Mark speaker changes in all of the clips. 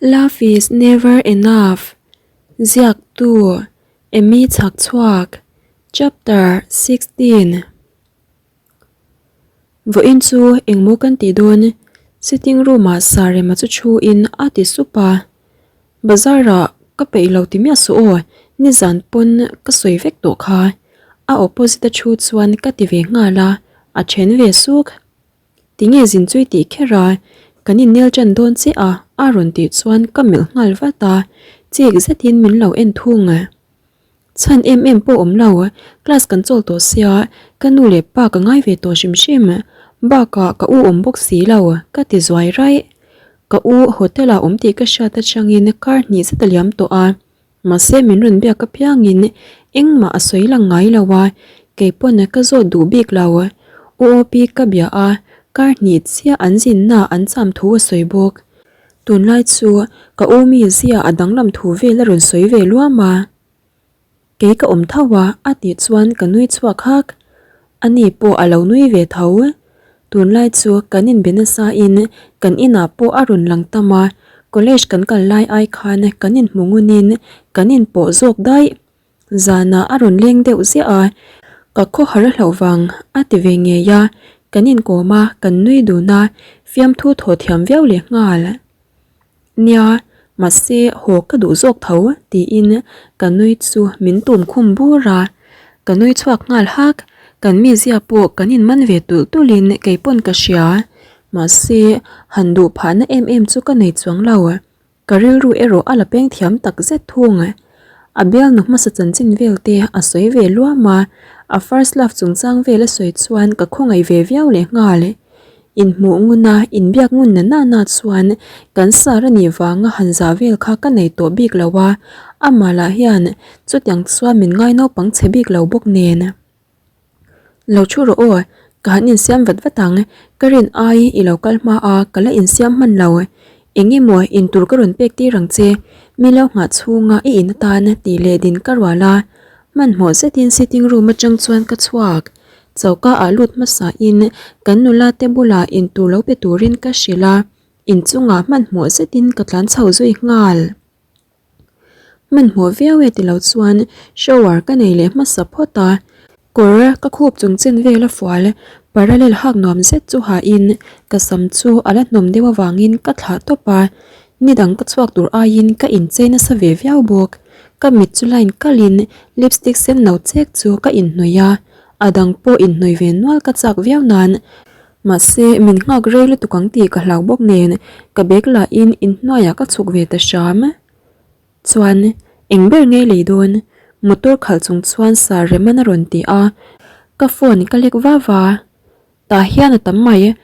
Speaker 1: Love is never enough Ziaktu Amy Chhakchhuak Chapter 16 Vawiin chu engmaw kan tih dawn? Sitting room ah Sarema chu thu in a ti sup a. Bazar ah ka peih lo ti miah suh aw, nizan pawn ka sawi vek tawh kha. A opposite a thu chuan ka ti ve nghal a, a then ve suk. Tinge zin chui tih kher a, kan innel tan dawn che a a rawn tih chuan ka melh nghal vat a, chik zetin min lo en thung. Chhan em em pawh awm lo, class kan chawl tawh sia, ka nu leh pa ka ngai ve tawh hrim hrim, bakah ka u awm bawk si lo ka ti zuai raih. Ka u hotel ah awm tih ka hriat atangin kar hnih zet a liam tawh a. Mahse min rawn biak apiangin engmah a sawi lang ngai lo a, kei pawn ka zawt duh bik lo. UOP ka bia a, kar hnih chiah an zinna an cham thu a sawi bawk. Tunlai chu ka u mi zia a danglam thu vel a rawn sawi ve luam a. Kei ka awm tho a, a tih chuan ka nui chhuak hak. Ani pawh a lo nui ve tho. Tunlai chu kan inbe nasa in kan inah pawh a rawn lang tam a, college kan kal lai ai khan kan inhmu ngun in kan inpawh zawk daih. Zanah a rawn leng deuh ziah a, ka khawhar a hlauh vang a ti ve ngei a, kan inkawm a, kan nui dun a, fiamthu thaw thiam viau leh nghal. Nia, mahse haw ka duh zawk tho tiin ka nui chu min tum khum bur a, ka nui chhuak nghal hak, kan mizia pawh kan in man ve tulh tulh in kei pawn ka hria, mahse han duh phahna em em chu ka nei chuang lo, ka rilru erawh a la peng thiam tak zet thung. A bialnu hmasa chanchin vel te a sawi ve luam a, a first love chungchang vel a sawi chuan ka khawngaih ve viau leh nghal. Inhmuh ngun a, inbiak ngun na na na chuan kan sar a nih vanga han zah vel kha ka nei tawh bik lo a, amah lah hian chutiang chuan min ngai naupang chhe bik lo bawk nen. Lo thu rawh aw, ka han insiam vat vat ang, ka rin ai i lo kal hma a, ka la insiam hman lo. Eng emaw intur ka rawn pek tir ang che, mi lo nghah chhunga i in atan tih leh din ka rual a, hmanhmawh zetin sitting room atang chuan ka chhuak. Choka ah lut hmasa in kan nula te bulah intur lo pe turin ka hrilh a, inchungah hmanhmawh zetin ka tlan chho zui nghal. Hmanhmawh viau e tilo chuan shower ka nei leh hmasa phawt a, kawr ka khup chung chen vel a fual parallel hak nuam zet chu ha in ka sam chu a la hnawm deuh avangin ka thlah tawp a, nidang ka chhuak tur aiin ka inchei nasa ve viau bawk. Ka mit chu line kalhin lipstick sen no chek chu ka inhnawih a, a dang pawh inhnawih ve nual ka chak viau nan mahse min nghak rei lutuk ang tih ka hlau bawk nen ka bag lahin inhnuaiah ka chhuk ve ta hram. Chuan eng ber ngei lei dawn? Motor khalh chung chuan Sir Reman a rawn ti a, ka phone ka lek va va. Tah hian a tam mai.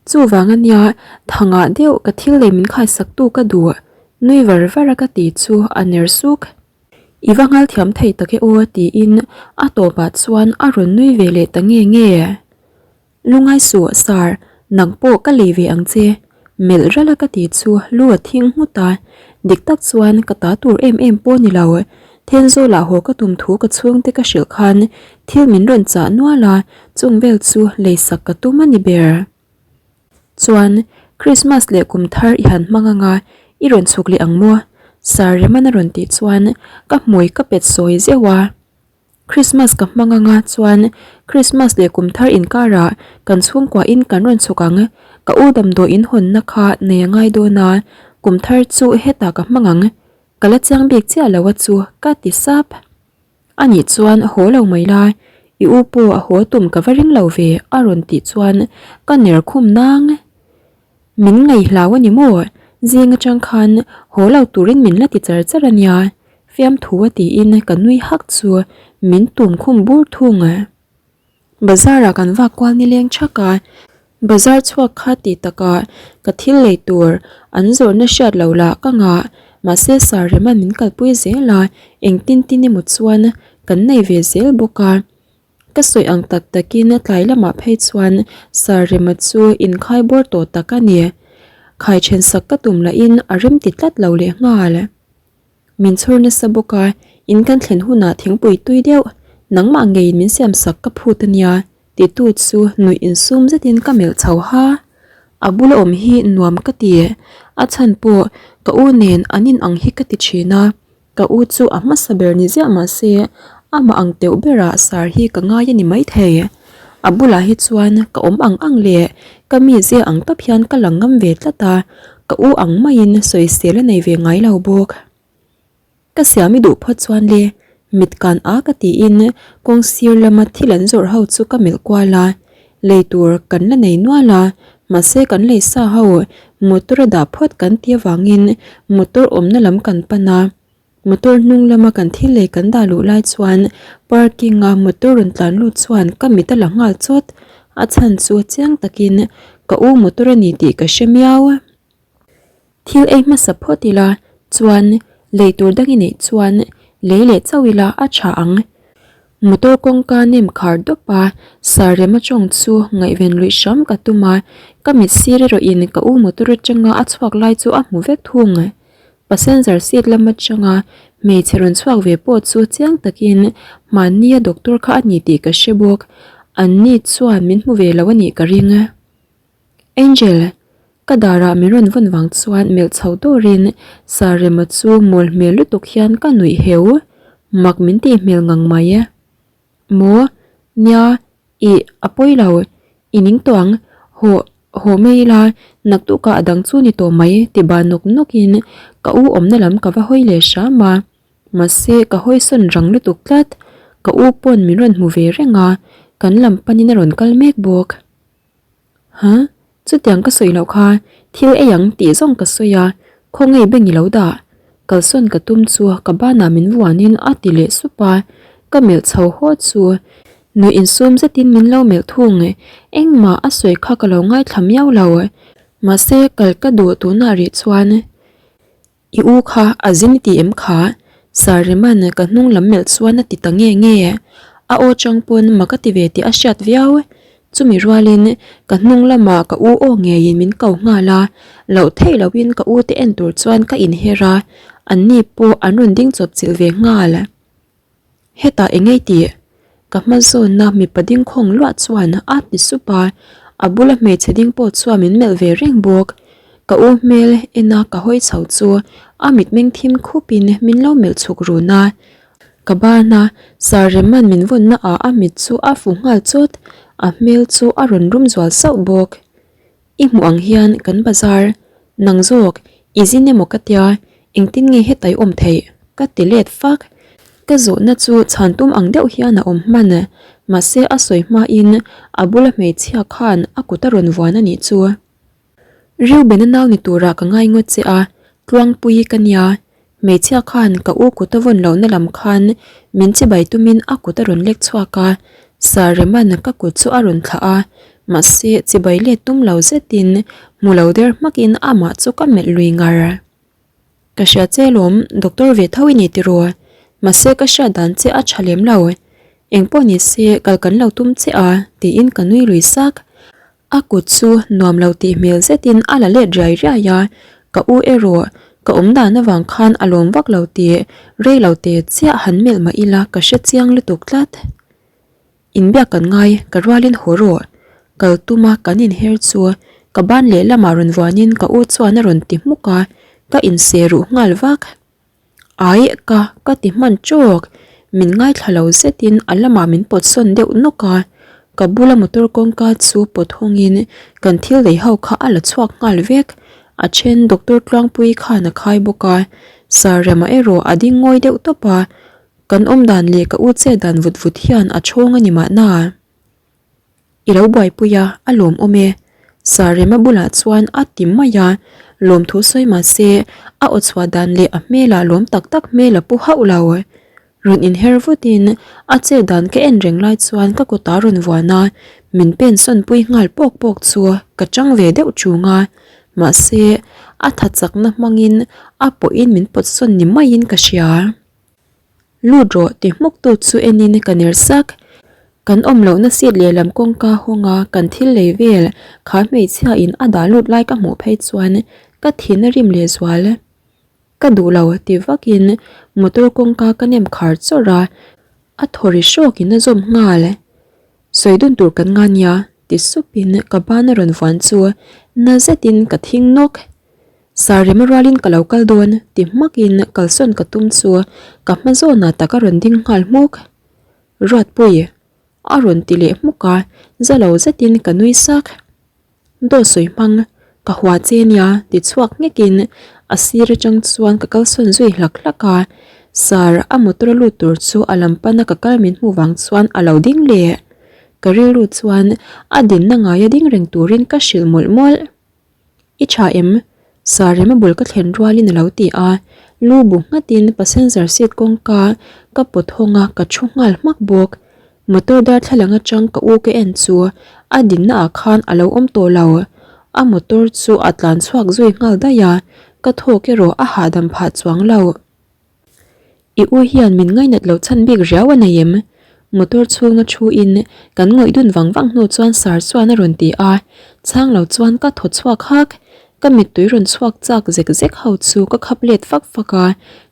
Speaker 1: Chuvang ania thangah deuh ka thil lei min khaisak tu ka duh nui var var a ka ti chu a ner suk. I va nghal thiam thei tak e aw tiin a tawpah chuan a rawn nui ve leh ta nge nge. Lungai suh sir, nang pawh ka lei ve ang che melh ralh a ka ti chu lu a thing nghut a, dik tak chuan ka ta tur em em pawh ni lo. Thenzawl ah haw ka tum thu ka chhungte ka hrilh khan thil min rawn chah nual a, chung vel chu leisak ka tum a ni ber. Chuan Christmas leh kum thar i han hmang anga i rawn chhuk leh ang maw? Sir Reman a rawn tih chuan ka hmui ka pet sawi zeuh a. Christmas ka hmang anga chuan Christmas leh kum thar inkarah kan chhungkua in kan rawn chhuk ang. Ka u damdawi in hawnna kha nei a ngai dawn a, kum thar chu hetah ka hmang ang. Ka la chiang bik chiah lo a chu ka ti sap. A nih chuan haw lo mai la, i u pawh a haw tum ka va ring lo ve a rawn tih chuan ka ner khum nang. Min ngaihlau a ni maw? Zing atang khan haw lo turin min la ti char char a nia, fiamthu a tiin ka nui hak chu min tum khum bur thung. Bazar ah kan vak kual nileng thak a, bazar chhuak kha tih takah ka thil lei tur an zawrhna hriat lo lah ka ngah, mahse sir Rema'n min kalpui zel a, engtin tin emaw chuan kan nei ve zel bawk a. Ka sawi ang tak takin tlai lamah phei chuan sir Rema chu inkhai bawr tawh tak a ni. Khai then sak ka tum lahin a rem ti tlat lo leh nghal. Min chhur nasa bawk a, in kan thlen hunah thingpui tui deuh, nangmah ngeiin min siam sak ka phut a nia, titu chu nuih insum zetin ka melh chho ha. A bula awm hi nuam ka ti. A chhan pawh ka u nen an in ang hi ka ti thin a. Ka u chu a hmasa ber ni ziah mah se amah ang teuh berah sar hi ka ngai a ni maithei. A bulah hi chuan ka awm ang ang leh ka mizia ang tawp hian ka lang ngam ve tlat a, ka u ang maiin sawisel a nei ve ngai lo bawk. Ka siam i duh phawt chuan le, mit kan a ka tiin kawng sir lama thil an zawrh ho chu ka melh kual a, lei tur kan la nei nual a, mahse kan lei sa ho motor a dah phawt kan ti avangin motor awmna lam kan pan a, motor hnung lama kan thil lei kan dah luh lai chuan parking a motor rawn tlan lut chuan ka mit a la nghal chawt, a chhan chu chiang takin ka u motor a ni tih ka hre miau. Thil ei hmasa phawt ila chuan lei tur dang i neih chuan lei leh chauh ila a tha ang. Motor kawngka nem khar dawp a, Sarema tawng chu ngaihven luih hram ka tum a, ka mit sir erawhin ka u motor atanga a chhuak lai chu a hmu vek thung. Passenger seat lam atanga hmeichhe rawn chhuak ve pawh chu chiang takin hmannia doctor kha a ni tih ka hre bawk. Anni chuan min hmu ve lo a nih ka ring. Angel, ka darah min rawn vawn vang chuan melh chho dawrin Sarema chu mawl hmel lutuk hian ka nuih heu, mak min tih hmel ngang mai e. Maw, nia, ih, a pawi lo, i ning tawh ang, haw, haw mai ila, naktukah a dang chu ni tawh mai ti bah nawk nawkin ka u awmna lam ka va hawi leh hram a, mahse ka hawi sawn rang lutuk tlat, ka u pawn min rawn hmu ve reng a, kan lam panin a rawn kal mek bawk. Huh? Chutiang ka sawi loh kha, thil ei ang tih zawng ka sawi a, khawngaih beng i lo dah. Kalsawn ka tum chu ka banah min vuanin a ti leh sup a, ka melh chho haw chu nuih insum zetin min lo melh thung. Engmah a sawi kha ka lo ngaithla miau lo. Mahse kal ka duh tunah rih chuan. I u kha a zin i ti em kha? Sir Reman ka hnung lam melh chuan a ti ta nge nge. A aw chang pawn mak a ti ve tih a hriat viau. Chumi rualin ka hnung lamah ka u aw ngeiin min ko nghal a, loh theih lohin ka u te en tur chuan ka inher a, anni pawh an rawn ding chawp chilh ve nghal. Hetah eng ei tih? Ka hma zawnna mipa ding khawng luah chuan a ti sup a, a bula hmeichhe ding pawh chuan min melh ve reng bawk. Ka u hmel ena ka hawi chho chu a mitmeng thim khupin min lo melh chhuk run a. Ka bana Sir Reman min vawnna ah a mit chu a fu nghal chawt, a hmel chu a rawn rum zual sauh bawk. I hmuh ang hian kan bazar, nang zawk, i zin emaw ka tia, engtin nge heta i awm theih? ka ti let fak. Ka zawhna chu chhan tum ang deuh hian a awm hman, mahse a sawi hmain a bula hmeichhia khan a kut a rawn vuan a nih chu. Reuben-a nau ni turah ka ngai ngawt che a, Tluangpuii ka nia, Hmeichhia khan ka u kut a vawn lohna lam khan min chibai tumin a kut a rawn lek chhuak a, Sir Reman ka kut chu a rawn thlah a, mahse chibai let tum lo zetin hmu lo der hmakin amah chu ka melh lui ngar. Ka hria che lawm, doctor ve tho i ni tiraw? Mahse ka hriat dan che a tha lem lo. Engpawh ni se kal kan lo tum che a tiin ka nui lui sak. A kut chu nuam lo tih hmel zetin a la let riai riai a, ka u erawh ka awm dan avang khan a lawm vak lo tih rei lo te chiah han melh mah ila ka hre chiang lutuk tlat. Inbiak kan ngai, ka rualin haw rawh. Kal tuma kan inher chu ka ban lehlamah rawn vuanin ka u chuan a rawn ti hmuk a, ka inseh ruh nghal vak. Ai ka ka ti hman tawk, min ngaithla lo zetin a lamah min pawt sawn deuh nawk a, ka bula motor kawngka chu pawt hawngin kan thil lei ho kha a la chhuak nghal vek, a then doctor Tluangpuii khan a khai bawk a, Sir Rema erawh a ding ngawi deuh tawp a, kan awm dan leh ka u chet dan vut vut hian a chhawng a ni mahna. I lo buaipui a, a lawmawm e. Sarema bulah chuan a ti mai a, lawmthu sawi mah se a aw chhuah dan leh a hmelah lawm tak tak hmel a pu hauh lo. Rawn inher vutin a chet dan ka en reng lai chuan ka kutah rawn vuan a, min pen sawn pui nghal pawk pawk chu ka chang ve deuh chung a, mahse a tha chakna hmangin a pawhin min pawt sawn ni maiin ka hria. Lut rawh ti hmuk tu chu enin ka ner sak. Kan awm lohna seat lehlam kawngka hawnga kan thil lei vel kha hmeichhia in a dah lut lai ka hmuh phei chuan ka thin a rim leh zual. Ka duh lo ti vakin motor kawngka ka nem khar chawrh a, a thaw ri hrawkin a zawm nghal. Sawi dun tur kan nga nia ti supin ka ban a rawn vuan chu. Na zetin ka thing nawk. Sar rema rualin ka lo kal dawn ti hmakin kalsawn ka tum chu ka hma zawnah tak a rawn ding nghal hmuk. Ruatpui a rawn ti leh hmuk a, za lo zetin ka nui sak. Dawt sawi hmang ka hua che nia ti chhuak nghekin a sir atang chuan ka kalsawn zui hlak hlak a, Sar a motor a lut tur chu a lam pana ka kal min hmuh vang chuan a lo ding leh. Ka rilru chuan a dinna ngaia ding reng turin ka hrilh mawlh mawlh. I tha em? Sarema bul ka thlen rualin a lo ti a, lu bu nghatin passenger seat kawngka ka pawt hawng a, ka thu nghal hmak bawk. Motor darthlalang atang ka u ka en chu a dinna ah khan a lo awm tawh lo. A motor chu a tlan chhuak zui nghal daih a, ka thawk erawh a hahdam phah chuang lo. I u hian min ngainat loh chhan bik riau a nei em? Motor chhunga thu in kan ngawih dun vang vang hnu chuan Sir chuan a rawn ti a, chhang lo chuan ka thaw chhuak hak. Ka mittui rawn chhuak chak zek zek ho chu ka khap let fak fak a,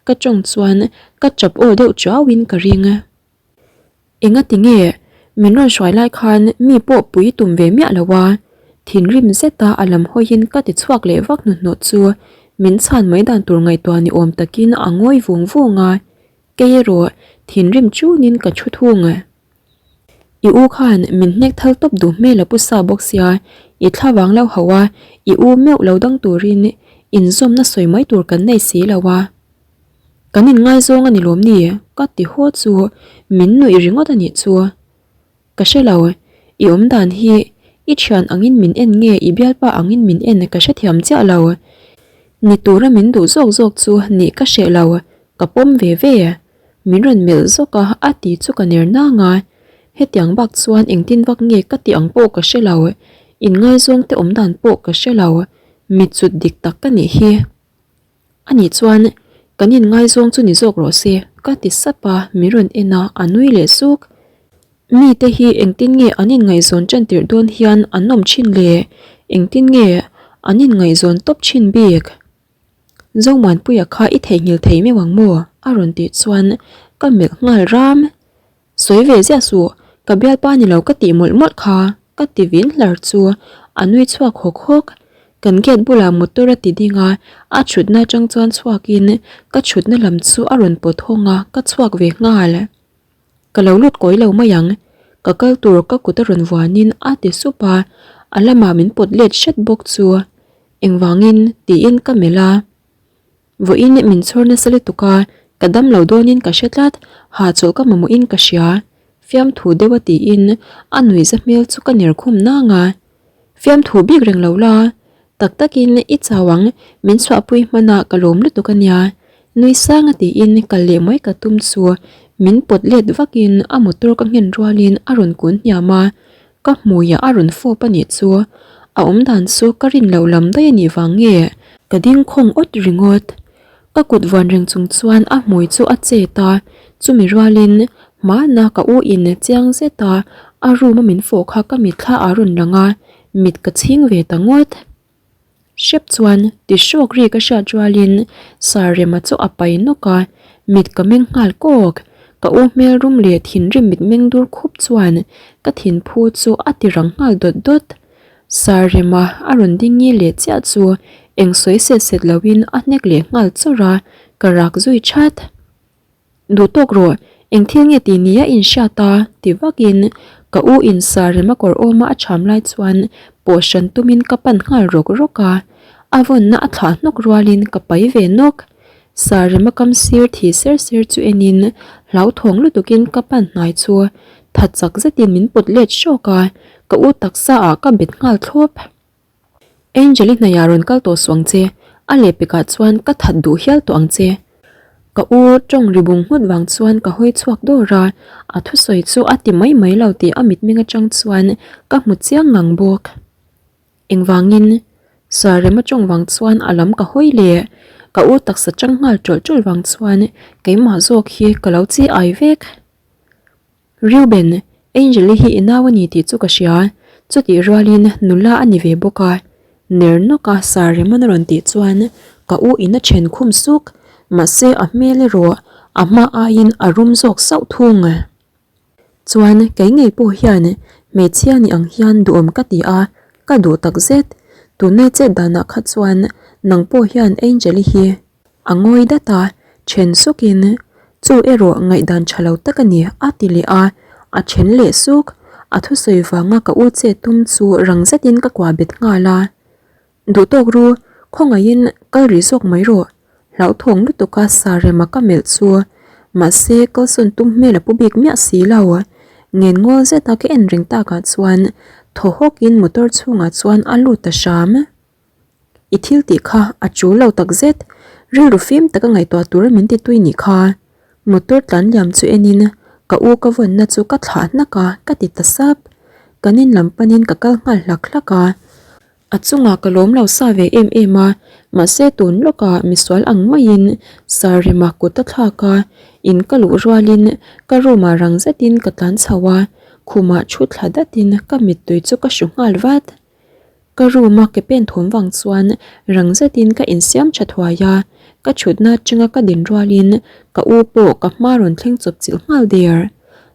Speaker 1: ka tawng chuan ka tap aw deuh chuau in ka ring. Enga ti nge? Min rawn hruai lai khan mi pawh pui tum ve miah lo a, thinrim zeta a lam hawiin ka ti chhuak leh vak hnuhnawh chu min chhan mai dan tur ngaihtuah ni awm takin a ngawi vung vung a, kei erawh thinrim chunin ka thu thung. I u khan min hnek thal tawp duh hmel a pu sa bawk sia, i thla vang lo hauh a, i u meuh lo dang turin inzawmna sawi mai tur kan nei si lo a. Kan inngaizawng a ni lawm ni? Ka ti haw chu min nuih ringawt a nih chu. Ka hre lo, i awm dan hi i thian angin min en nge i bialpa angin min en ka hrethiam chiah lo. Ni tura min duh zawk zawk chu nih ka hreh lo, ka pawm ve ve. Min rawn melh zawk a, a ti chu ka ner nang a. Hetiang bak chuan engtin vak nge ka tih ang pawh ka hre lo, inngaizawng te awm dan pawh ka hre lo, mitchut dik tak ka nih hi. A nih chuan kan inngaizawng chu ni zawk rawh se ka ti sap a, min rawn en a, a nui leh suk. Mite hi engtin nge an inngaihzawn tan tirh dawn hian an awm thin le? Engtin nge an inngaihzawn tawp thin bik? Zomuanpuia kha i theihnghilh thei meuh ang maw? a rawn tih chuan ka melh nghal ram. Sawi ve ziah suh, ka bialpa ni lo ka tih mawlh mawlh kha, ka ti vin hlar chu a nui chhuak hawk hawk. Kan gate bulah motor a ti ding a, a thutna atang chuan chhuakin ka thutna lam chu a rawn pawt hawng a, ka chhuak ve nghal. Ka lo lut kawi lo mai ang, ka kal tur ka kut a rawn vuanin a ti sup a, a lamah min pawt let hret bawk chu engvangin tiin ka melh a. Vawiin min chhawr nasa lutuk a, ka dam lo dawnin ka hre tlat, hahchawlh ka mamawhin ka hria, fiamthu deuh a tiin a nuihza hmel chu ka ner khum nang a. Fiamthu bik reng lo la, tak takin i chau ang, min chhuahpui hmanah ka lawm lutuk a nia, nui sang a tiin kal leh mai ka tum chu min pawt let vakin a motor ka nghen rualin a rawn kun hniam a, Ka hmuiah a rawn fawp a nih chu, a awm dan chu ka rin loh lam daih a nih vang nge? Ka ding khawng awt ringawt. Ka kut vuan reng chung chuan a hmui chu a chet a, chumi rualin hmana ka u in chiang zet a, a room a min fawh kha ka mitthla a rawn lang a, mit ka chhing ve ta ngawt. Hrep chuan ti hrawk ri ka hriat rualin Sir Rema chu a pai nawk a, mit ka meng nghal kawk. Ka u hmel rum leh thinrim mit meng dur khup chuan ka thinphu chu a ti rang nghal dawt dawt. Sir Rema a rawn ding ngi leh chiah chu eng sawi set set loin a hnek leh nghal chawrh a, ka rak zui that. Duh tawk rawh, eng thil nge tih nia in hriat a? ti vakin ka u in sa rem a kawr awma a cham lai chuan pawh hran tumin ka pan nghal rawk rawk a, a vawnna a thlah hnawk rualin ka pai ve nawk. Sa rem a kam sir thi ser ser chu enin hlauthawng lutukin ka pan hnai chu tha chak zetin min pawt let hrawk a, ka u taksa ah ka bet nghal thlawp. Angel-i hnaihah rawn kal tawh suh ang che, a lehpekah chuan ka that duh hial tawh ang che. Ka u tawng ri bung nghut vang chuan ka hawi chhuak dawr a, a thusawi chu a ti mai mai lo tih a mitmeng atang chuan ka hmu chiang ngang bawk. Engvangin? Sir Rema tawng vang chuan a lam ka hawi leh, ka u taksa tang nghal tawlh tawlh vang chuan keimah zawk hi ka lo chi ai vek. Reuben, Angel-i hi i nau a ni tih chu ka hria, chutih rualin nula a ni ve bawk a, ner nawk a Sir Raymond a rawn tih chuan ka u in a then khum suk, mahse a hmel erawh a hma aiin a rum zawk sauh thung. Chuan kei ngei pawh hian hmeichhia ni ang hian duhawm ka ti a, ka duh tak zet. Tunlai chet danah kha chuan nang pawh hian Angel-i hi a ngawi dat a, then sukin chu erawh ngaihdan tha lo tak a ni a ti leh a, a then leh suk. A thusawi vanga ka u chet tum chu rang zetin ka kuah bet nghal a. Duh tawk ru, khawngaihin kal rih zawk mai rawh. Hlauhthawng lutuka sa rema ka melh chu mahse kalsawn tum hmel a pu bik miah si lo. Ngen ngawl zeta ka en reng takah chuan thaw hawkin motor chhungah chuan a lut ta hram. I thil tih kha a tul lo takzet, rilru fim taka ngaihtuah tura min ti tui nih kha. Motor tlan liam chu enin ka u ka vawnna chu ka thlah hnak a, ka ti ta sap. Kan in lam panin ka kal nghal hlak hlak a. A chungah ka lawm lo sa ve em em a, mahse tun lawkah misual ang maiin Sarima kut a thlak a, in ka luh rualin ka room ah rang zetin ka tlan chho a, khumah thu thla datin ka mittui chu ka hru nghal vat. Ka room a ke pen thawm vang chuan rang zetin ka insiam tha thuai a, ka thutna atanga ka din rualin ka u pawh ka hma rawn thleng chawp chilh nghal der.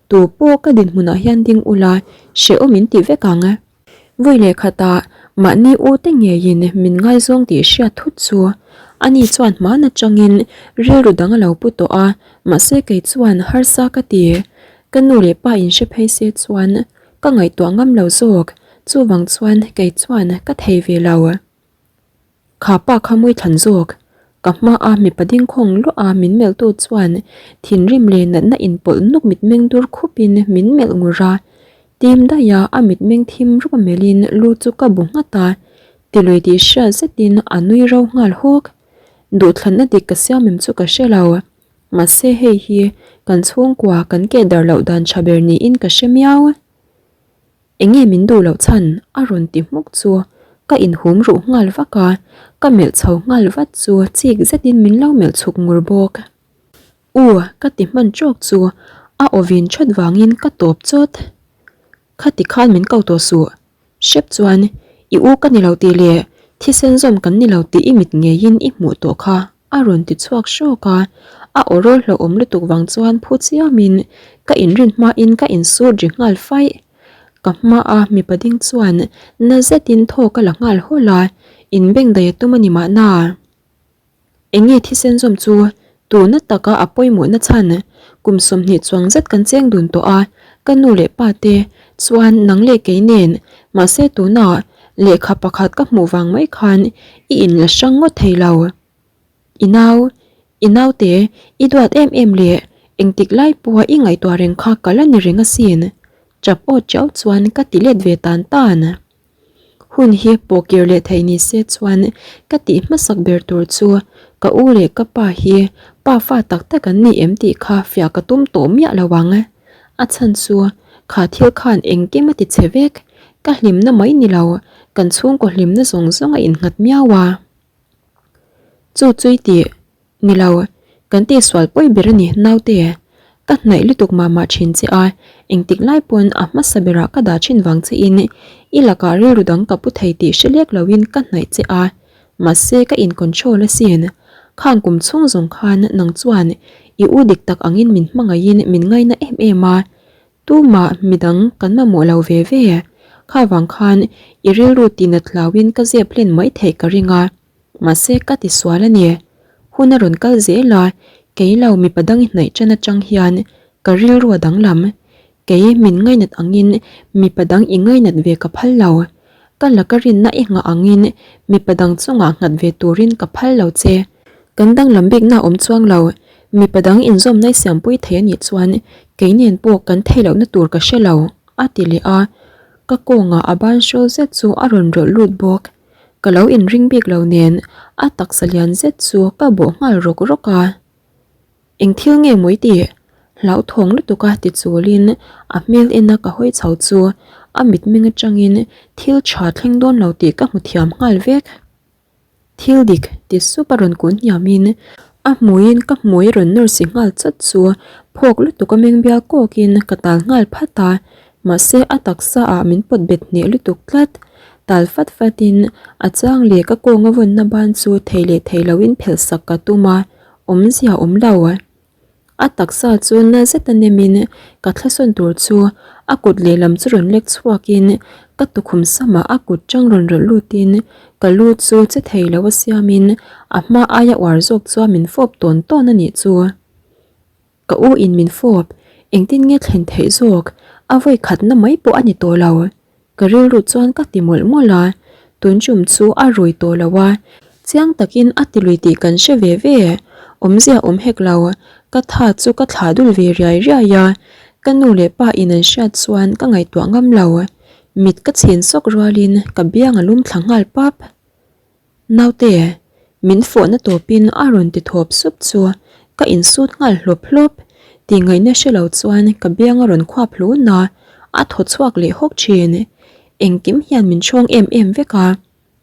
Speaker 1: Tu pawh ka dinhmunah hian ding ula hrehawm in ti vek ang. Vawi leh khatah mahni u te ngeiin min ngaizawng tih hriat thut chu ani chuan hman atangin rilru dang a lo pu tawh a, mahse kei chuan harsa ka ti. Ka nu leh pa in hre phei se chuan ka ngaihtuah ngam lo zawk, chuvang chuan kei chuan ka thei ve lo. Kha pa kha mawi thlan zawk. Ka hma a mipa ding khawng luah a min melh tu chuan thinrim leh natna inpawlh nuk mitmeng dur khup in min melh ngur a. Tim daih a a mitmeng thim rup a melh in lu chu ka bu nghat a, tilui tih hriat zet in a nui ro nghal hawk. Duhthlanna dik ka siam em chu ka hre lo. Mahse hei hi kan chhungkua kan keh darh loh dan tha ber niin ka hre miau. Enge min duh loh chhan? a rawn ti hmuk chu ka inhum ruh nghal vak a, ka melh chho nghal vat chu chik zetin min lo melh chhuk ngur bawk. U ka ti hman trawk chu a aw vin that vangin ka tawp chawt. Khati khan min ko tawh suh. Hrep chuan i u ka ni lo tih leh thisen zawm kan ni lo tih i mit ngeiin i hmuh tawh kha a rawn ti chhuak hrawk a, a aw rawl hlauhawm lutuk vang chuan phu chiamin ka inrin hmain ka insut ri nghal faih. Ka hmaa mipa ding chuan na zetin thaw ka la nghal hawlh a, inbengdaih a tum a ni mahna. Eng nge thisen zawm chu tuna taka a pawimawhna chhan? Kum 20 chuang zet kan cheng dun tawh a, ka nu leh pa te chuan nang leh kei nen, mahse tunah lehkha pakhat ka hmuh vang mai khan i inla hrang ngawt thei lo. I nau, i naute, i duat em em leh engtik lai pawha i ngaihtuah reng kha ka la ni reng asin, chap aw chiau chuan ka ti let ve tan tan. Hun hi pawhkir leh theih ni se chuan ka tih hmasak ber tur chu ka u leh ka pa hi pa fa tak tak an ni em tih kha fiah ka tum tawh miah lo ang. A chhan chu kha thil khan engkim a ti che vek, ka hlimna mai ni lo, kan chhungkaw hlimna zawng zawng a innghat miau a. Chu chui tih Ni lo, kan tihsual pawi ber a ni naute. Ka hnaih lutuk mah mah thin che a, engtik lai pawn a hmasa berah ka dah thin vang che in i lakah rilru dang ka pu thei tih hre lek loin ka hnaih che a, mahse ka in control asin. Khang kum chhung zawng khan nang chuan i u dik tak angin min hmangaihin min ngaina em em a, tumah midang kan mamawh lo ve ve. Kha vang khan i rilru tihnat hlauin ka zep hlen mai theih ka ring a. Mahse ka ti sual a ni. Hun a rawn kal zel a, kei lo mipa dang i hnaih ṭan aṭang hian ka rilru a danglam. Kei min ngainat angin mipa dang i ngainat ve ka phal lo. Ka laka rinna i nghah angin mipa dang chungah nghat ve turin ka phal lo che. Kan danglam bikna a awm chuang lo. Mipa dang inzawmna i siampui thei a nih chuan kei nen pawh kan theih lohna tur ka hre lo, a ti leh a. Ka kawngah a ban hrawl zet chu a rawn rawlh lut bawk. Ka lo inring bik lo nen a taksa lian zet chu ka bawh nghal rawk rawk a. Eng thil nge mawi tih? Hlauthawng lutuk a ti chulin a hmel ena ka hawi chho chu a mitmeng atangin thil tha thleng dawn lo tih ka hmu thiam nghal vek. Thil dik ti sup a rawn kun hniamin a hmuiin ka hmui a rawn nawr si nghal chat chu phawk lutuk a meng bial kawkin ka tal nghal phat a. Mahse a taksa ah min pawt bet hneh lutuk tlat. Tal fat fat in a chang leh ka kawnga vawnna ban chu thei leh thei lo in phelh sak ka tum a, awmzia awm lo. A taksa chu na zet a nem in ka thlasawn tur chu a kut lehlam chu rawn lek chhuak in. Ka tukhum samah a kut chang rawn rawlh lutin ka lu chu che thei lo a siamin a hma aia uar zawk chuan min fawp tawn tawn a nih chu. Ka u in min fawp, engtin nge thlen theih zawk, a vawi khatna mai pawh a ni tawh lo. Ka rilru chuan ka ti mawlh mawlh a, tun chum chu a rui tawh lo a, chiang takin a ti lui tih kan hre ve ve, awmzia awm hek lo, ka tha chu ka thlah dul ve riai riai a, ka nu leh pa in an hriat chuan ka ngaihtuah ngam lo, mit ka chhin sawk rualin ka biang a lum thla nghal pap. Naute, min fawhna tawpin a rawn ti thawp sup chu ka insut nghal hlawp hlawp. Tih ngaihna hre lo chuan ka biang a rawn khuap hlun a, a thaw chhuak leh hawk thin. Engkim hian min hrawng em em vek a,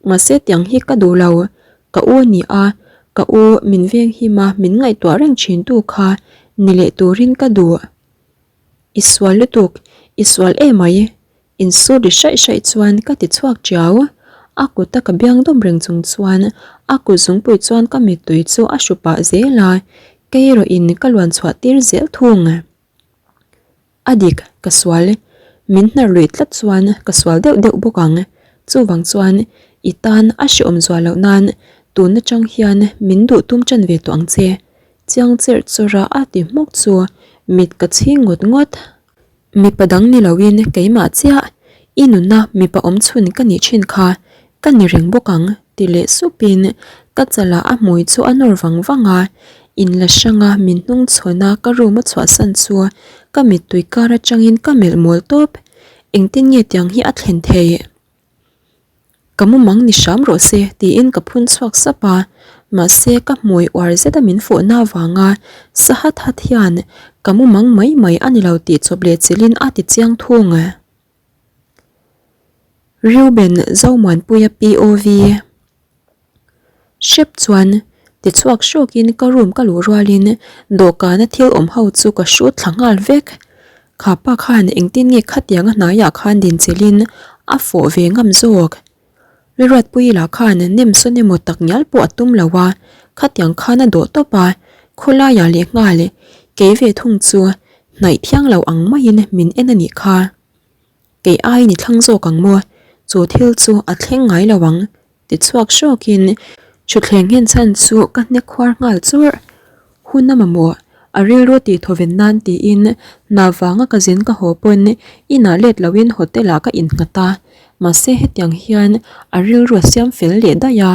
Speaker 1: mahse tiang hi ka duh lo. Ka u a ni a, ka u min veng him a min ngaihtuah reng thin tu kha ni leh turin ka duh. I sual lutuk, i sual emai. Insur ri hraih hraih chuan ka ti chhuak tiau. A kuta ka biang dawm reng chung chuan a kut zungpui chuan ka mittui chu a hru pah zel a, kei erawhin ka luan chhuah tir zel thung. A dik, ka sual. Min hnar luih tlat chuan ka sual deuh deuh bawk ang. Chuvang chuan i tan a hreawm zual loh nan tun atang hian min duh tum tan ve tawh ang che. Chiang cherh chawrh a a ti hmawk chu mit ka chhing ngawt ngawt. Mipa dang ni loin keimah chiah i nunna mipa awm chhun ka nih thin kha ka ni reng bawk ang ti leh supin ka chalah a hmui chu a nawr vang vang a, inla hranga min hnung chhawn a ka room a chhuahsan chu ka mittui kar atangin ka melh mawl tawp, engtin nge tiang hi a thlen theih? Ka mumang ni hram rawh se tiin ka phun chhuak sap a, mahse ka hmui uar zeta min fawhna avanga sa hat hat hian ka mumang mai mai a ni lo tih chawp leh chilhin a ti chiang thung. Reuben Zomuanpuia POV. Hrep chuan ti chhuak hrawkin ka room ka luh rualin dawhkana thil awm ho chu ka hrut thla nghal vek. Kha pa khan engtin nge khatianga hnaiah khan dinchilhin a fawh ve ngam zawk. Riruatpuii lah khan nem sawn emaw tak ngial pawh a tum lo a, khatiang khan a dawh tawp a, khawlaiah leh nghal kei ve thung chu hnaih thiang lo ang maiin min en a nih kha. Kei aiin i thlang zawk ang maw? Chu thil chu a thleng ngai lo ang. Ti chhuak hrawkin thutthleng nghen chhan chu ka hnek khuar nghal churh. Hun a mamawh, a rilru tih thawven nan tiin hna vanga ka zin ka haw pawn inah let loin hotel ah ka innghat a, mahse hetiang hian a rilru a siam fel leh daih a.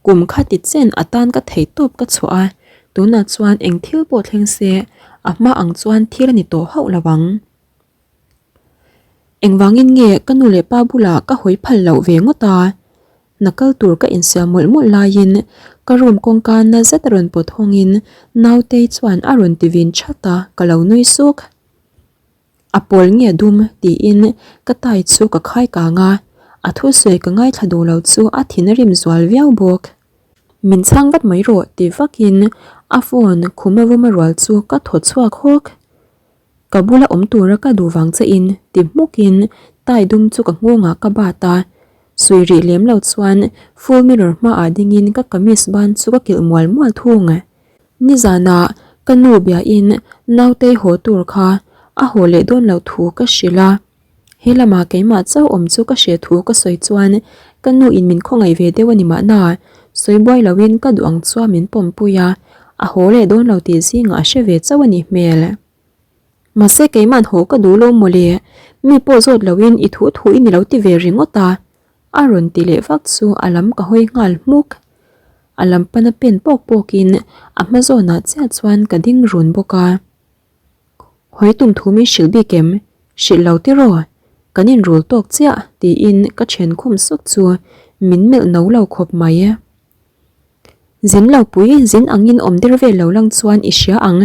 Speaker 1: Kum kha ti chen atan ka thei tawp ka chhuah a, tunah chuan eng thil pawh thleng se a hma ang chuan thil a ni tawh hauh lo ang. Engvangin nge ka nu leh pa bulah ka hawi phal loh ve ngawt a? Hna kal tur ka insiam mawlh mawlh laiin ka room kawngka na zet a rawn pawt hawngin Nautei chuan a rawn ti vin chat a, ka lo nui suk. A pawl nge dum tiin ka tai chu ka khai kang a, a thusawi ka ngaithla duh lo chu a thin a rim zual viau bawk. Min chhang vat mai rawh ti vakin a phone khuma vawma rual chu ka thaw chhuak hawk. Ka bula awm tura ka duh vang che in ti hmuk in tai dum chu ka nghawngah ka bat a, sui rih lem lo chuan full mirror hmaah ding in ka kamis ban chu ka kilh mual mual thung. Nizanah ka nu bia in nautei haw tur kha a haw leh dawn loh thu ka hrilh a, he lamah keimah chauh awm chu ka hre thu ka sawi chuan ka nu in min khawngaih ve deuh a ni mahna, sawi buai lo in ka duh ang chuan min pawmpui a, a haw leh dawn lo tih zingah a hre ve chauh a nih hmel. Mahse keima'n haw ka duh lo mawle, mi pawh zawt lo in i thu thu i ni lo ti ve ringawt a, a rawn ti leh vak chu a lam ka hawi nghal hmuk. A lam pana pen pawk pawk in a hma zawnah chiah chuan ka ding run bawk a. Hawi tum thu min hrilh bik em? Hrilh lo tiraw? Kan inrul tawk chiah tiin ka then khum suk chu min melh no lo khawp mai. Zin lo pui zin angin awm der vel lo lang chuan i hria ang.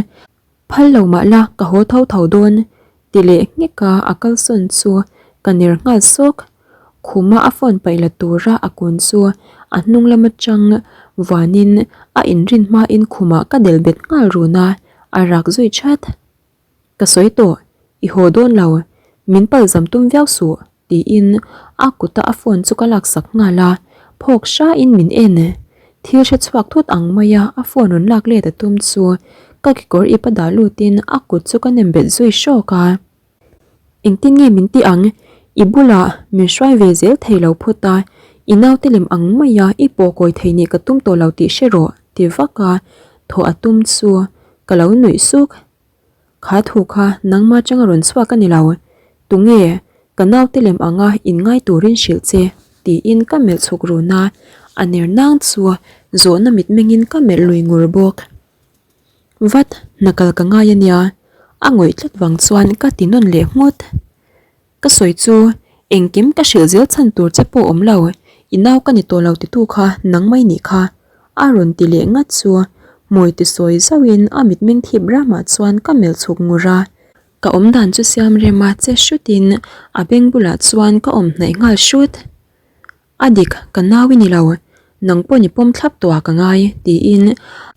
Speaker 1: Phal lo mah la ka haw tho tho dawn ti leh nghek a a kalsawn chu ka ner nghal sawk. Khuma a phone paih la tura a kun chu a hnung lam atang vuanin a inrin hmain khumah ka del bet nghal run a, a rak zui that. Ka sawi tawh, i haw dawn lo, min pal zam tum viau suh tiin a kuta a phone chu ka laksak nghal a, phawk hrain min en. Thil hre chhuak thut ang maia a phone rawn lak let a tum chu ka kekawr ip a dah lutin a kut chu ka nem bet zui hrawk a. Engtin nge min ti ang? I bulah min hruai ve zel thei lo phawt a, i naute lem ang maia i pawh kawi thei nih ka tum tawh lo tih hre rawh ti vak a, thawh a tum chu ka lo nuih suk. Kha thu kha nangma atanga rawn chhuak a ni lo. Tunge ka naute lem anga inngai turin hrilh che? tiin ka melh chhuk run a, a ner nang chu zawhna mitmengin ka melh lui ngur bawk. Vat, hna kal ka ngai a nia, a ngawih tlat vang chuan ka ti nawn leh nghut. Ka sawi chu engkim ka hrilh zel chhan tur che pawh awm lo, i nau ka ni tawh lo titu kha nang mai nih kha, a rawn ti leh ngat chu hmui ti sawi zauhin a mitmeng thip ramah chuan ka melh chhuk ngur a. Ka awm dan chu siam rem a che hrutin a beng bulah chuan ka awm hnaih nghal hrut. A dik, ka nau i ni lo, nang pawh ni pawm thlap tawh ah ka ngai, tiin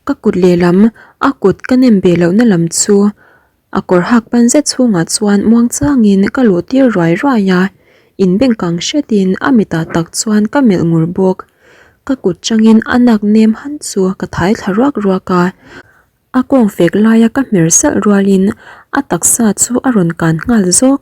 Speaker 1: ka kut lehlam a kut ka nem ve lohna lam chu A kawr hak pan zet chhungah chuan muang changin ka luh tir ruai ruai a, inbeng kang hretin a mitah tak chuan ka melh ngur bawk. Ka kut changin a nak nem han chu ka thai thla ruak ruak a, a kawng fek laia ka hmer salh rualin a taksa chu a rawn kan nghal zawk.